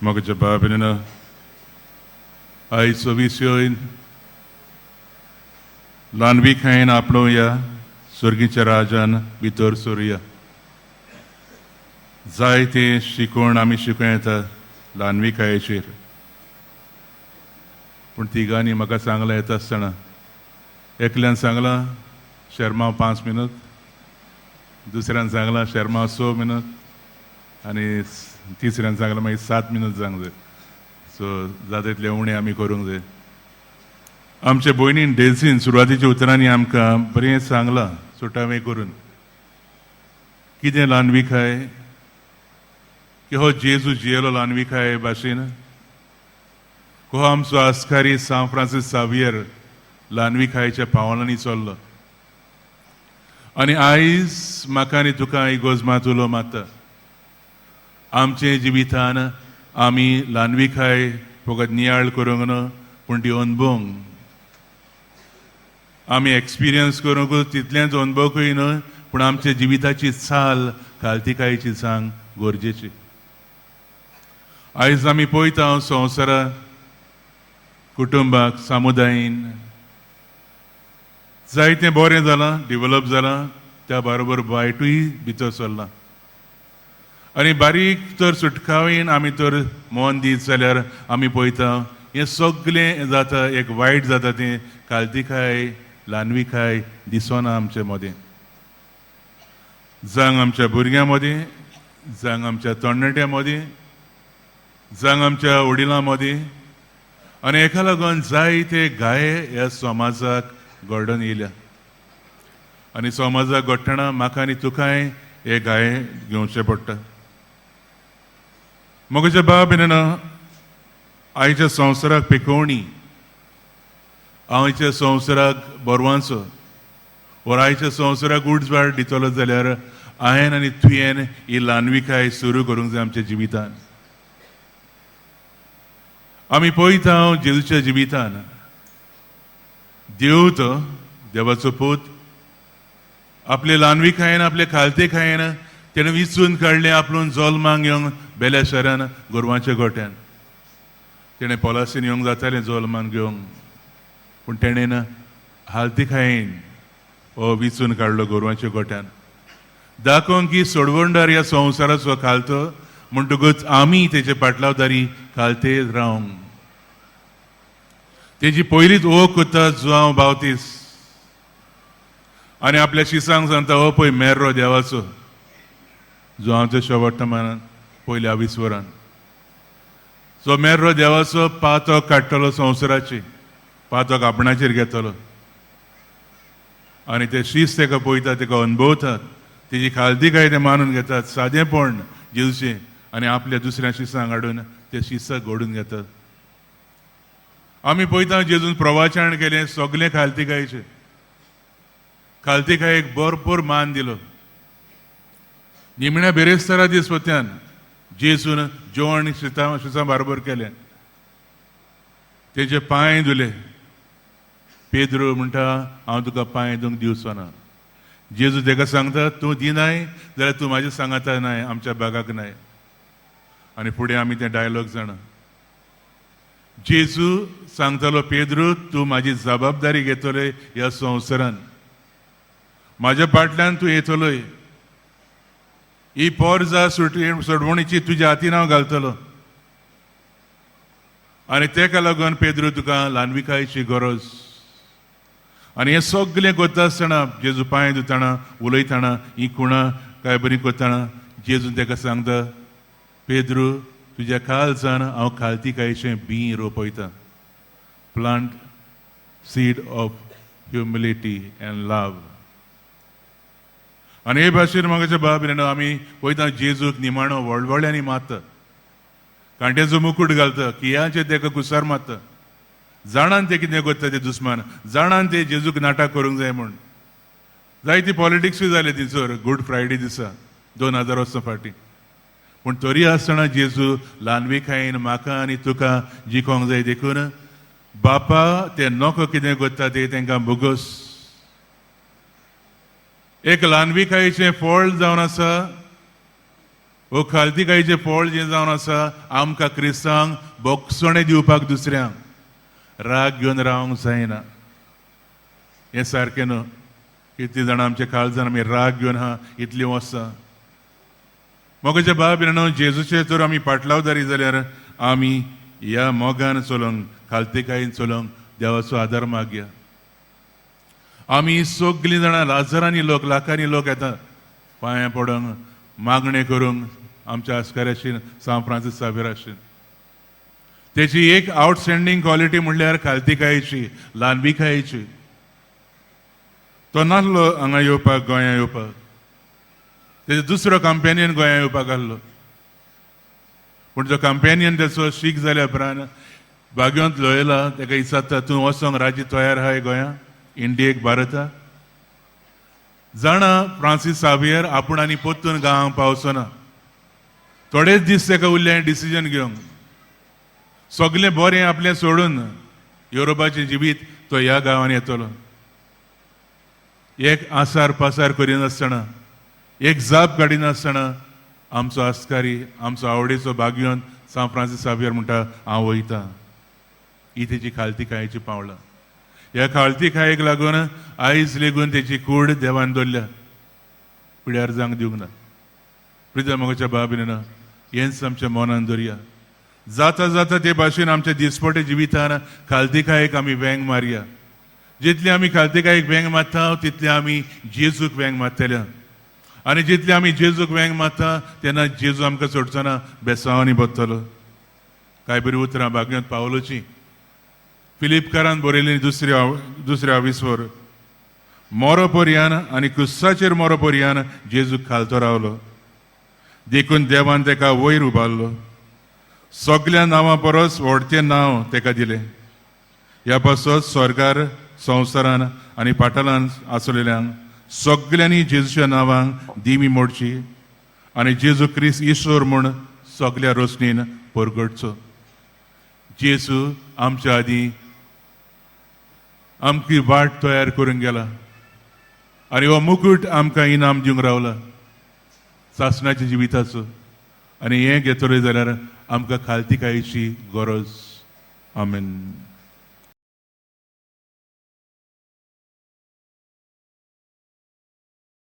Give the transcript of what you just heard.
मोगाच्या बाबीन, आयचो विशय ल्हानविकायेन आपणोवया, सर्गीच्या राजान भितर सरुया. जायते शिकवण आमी शिकूं येता ल्हानविकायेचेर, पूण तिगांनी म्हाका सांगलां, येता आसतना एकल्यान सांगलां शेरमांव 5 मिनट, दुसऱ्यान सांगलां शेरमांव 6 मिनट आनी तिसऱ्यान सांगलां मागीर 7 मिनट जावंक जाय. सो जाता तितलें उणें आमी करूंक जाय. आमचे भयणीन डेल्सीन सुरवातीच्या उतरांनी आमकां बरें सांगलां, सुटावें करून, कितें ल्हानविकाय, की हो जेजू जियेलो ल्हानविकाये भाशेन, हो आमचो आस्कारी सांत फ्रांसीस सावियर ल्हानविकायेच्या पावलांनी चल्लो. आनी आयज म्हाका आनी तुका इगोर्ज मात उलो मारता, आमचे जिवितान आमी ल्हानविकाय फकत नियाळ करूंक न्हू, पूण ती अनुभवंक, आमी एक्सपिरियन्स करूंक तितलेंच अनुभवकूय न्हय, पूण आमच्या जिविताची चाल खालतिकायेची जावंक गरजेची. आयज आमी पळयता, संवसारात, कुटुंबाक, समुदायीन जायतें बरें जालां, डिवलप जालां, त्या बरोबर वायटूय भितर सरलां. आनी बारीक तर सुटकावेन आमी तर मन दीत जाल्यार आमी पळयता, हें सगळें जाता, एक वायट जाता, तें खालतिकाय, ल्हानविकाय दिसना आमचे मदें, जावं आमच्या भुरग्यां मदीं, जावं आमच्या तरणाट्यां मदीं, जावं आमच्या वडिलां मदीं. आनी हेका लागून जायते घाये ह्या समाजाक घडून येयल्या. आनी समाजाक घडटना म्हाका आनी तुकाय हे घाये घेवचे पडटा. म्हज्या बाब, आयच्या संवसाराक पिकोवणी, आयच्या संवसाराक बरवांचो वर आयच्या संवसाराक उजवाड दितलो जाल्यार हांवें आनी तुवें ही ल्हानविकाय सुरू करूंक जाय आमच्या जिवितान. आमी पळयता, जेजूच्या जिवितान देव तो, देवाचो पूत, आपले ल्हानविकायेन, आपले खालतेकायेन तेणें विचून काडलें आपलून जल्माक येवंक बेल्या शहरान, गोरवांच्या गोट्यान. तेणें पोलासीन येवंक जातालें जल्मान घेवंक, पूण तेणें हालतिकायेन हो विचून काडलो गोरवांच्या गोट्यान, दाखोवंक की सोडवणदार ह्या संवसाराचो खालतो, म्हणटकूच आमी तेजे पाटलावदारी खालते रावंक. तेजी पयलीच ओळख करता जुआंव बावतीस आनी आपल्या शिसांक सांगता, हो पळय मेर्रो देवाचो. जुआंवच्या शेवटमानान पयल्या विस्वरान जो मेर्रो देवाचो पातक काडटलो, संवसाराची पातक आपणाचेर घेतलो. आनी ते शीस तेका पळयतात, तेका अनुभवतात, तेजी खालती ते मानून घेतात, सादेपण जेजूचें, आनी आपल्या दुसऱ्या शिसांक हाडून ते शिसाक घडून घेतात. आमी पळयता, जेजून प्रवाचन केलें सगळें खालतिकायेचें. खालतिकायेक भरपूर मान दिलो. निमण्या बेरेस्तारा दीस वत्यान जेजून जेवण शिता शिसां बरोबर केलें, तेजे पांय धुले. पेद्रो म्हणटा, हांव तुका पांय धुवंक दिवचो ना. जेजू तेका सांगता, तूं दिनाय जाल्यार तूं म्हाज्या सांगाता नाय, आमच्या बागाक नाय. आनी फुडें आमी तें डायलॉग जाणा. जेजू सांगतालो, पेद्रू, तूं म्हाजी जबाबदारी घेतलोय ह्या संवसारान, म्हाज्या फाटल्यान तूं येतलोय, ही पोरजा सुट सोडवणीची तुज्या हातीन हांव घालतलो. आनी तेका लागून पेद्रू, तुका ल्हानविकायेची गरज. आनी हें सगलें करता आसतना, जेजू पांय धुतना, उलयतना, ही खुणां काय बरी करतना, जेजू तेका सांगता, पेद्रू, तुज्या काळजान हांव खालतिकायेचें बीं रोपयता. Plant seed of humility and love. आनी हे भाशेन, म्हाका बाब, आमी पळयता, जेजूक निमाणो वळवळ्यांनी मारता, कांट्याचो मुकूट घालता, कियांचे तेका कुसार मारता. जाणान ते कितें करता ते दुस्मान, जाणान ते जेजूक नाटक करूंक जाय म्हूण. जायती पॉलिटिक्सूय जाले थंयसर गुड फ्रायडे दिसा 2000 वर्सां फाटीं. पूण तरी आसतना जेजू ल्हानविकायेन म्हाका आनी तुका जिखोंक जाय देखून, बापा, ते नको कितें करता ते, तांकां भोगोस. एक ल्हानविकायेचें फळ जावन आसा हो खालतिकायेचें फळ जें जावन आसा आमकां क्रिस्तांक बोगसणें दिवपाक दुसऱ्यांक राग घेवन रावंक जायना. हें सारकें न्हू. कितलीं जाणां आमच्या काळजान आमी राग घेवन आहा इतलीं वर्सां. मोगाच्या बाब न्हू, जेजूचे तर आमी पाटलावदारी जाल्यार आमी ह्या मोगान चलोवंक, खालतिकायेन चलोवंक देवाचो आदार मागया. आमी सगलीं जाणां, हजारांनी लोक, लाखांनी लोक येता पांयां पडोंक, मागणें करूंक आमच्या आस्काराशीन, सांत फ्रांसीस सावेराशीन. तेची एक आवटस्टँडींग क्वॉलिटी म्हणल्यार खालतिकायेची, ल्हानविकायेची. तो नासलो हांगा येवपाक, गोंया येवपाक. तेजो दुसरो कंपेनियन गोंया येवपाक आहलो, पूण तो कंपेनियन तेचो शीक जाल्या उपरांत बागयोंत लोयला तेका विचारता, तूं वचोंक राजी तयार आहाय गोंया, इंडियेक, भारता? जाणा फ्रांसीस सावियर आपूण आनी परतून गांवांक पावचो ना. थोडेच दीस ताका उरले डिसिजन घेवंक. सगलें बरें आपलें सोडून युरोपाचें जिवीत तो ह्या गांवांत येतलो. एक आसार पासार करिनासतना, एक जाप काडिनासतना आमचो आस्कारी, आमचो आवडीचो भाग्यवंत सांत फ्रांसीस सावियर म्हणटा, हांव वयता. ही तेजी खालतिकायेची पावलां. ह्या खालतिकायेक लागून आयज लेगून तेची कूड देवान दवरल्या, पिड्यार जावंक दिवंक ना. प्रिजा मोगाच्या बाबीन, हेंच आमच्या मनान दवरया. जाता जाता ते भाशेन आमच्या दिसपटे जिवितान खालतिकायेक आमी वेंग मारया. जितले आमी खालतिकायेक वेंग मारता तितले आमी जेजूक वेंग मारतले आनी जितले आमी जेजूक वेंग मारता तेन्ना जेजू आमकां सोडचो ना, बेसांवांनी बसतलो. काय बरी उतरां भाग्यांत पावलोची, फिलिपकारान बरयली दुसऱ्या आविस्वर. मोरो पर्यान आनी क्रुसाचेर मोरो पर्यान जेजूक खालतो रावलो, देखून देवान तेका वयर उबारलो, सगल्या नांवां परस व्हडचें नांव तेका दिलें. ह्या पासत स्वर्गार, संवसारान आनी पाटलान आसलेल्यांक सगल्यांनी जेजूच्या नांवांक दिमी मोडची आनी जेजू क्रिस्त ईश्वर म्हूण सगल्या रोशणीन परगटचो. जेजू आमच्या आदीं आमची वाट तयार करूंक गेला आनी हो मुकूट आमकां इनाम दिवंक रावला सासणाच्या जिविताचो. आनी हें घेतले जाल्यार आमकां खालतिकायेची गरज. आमेन.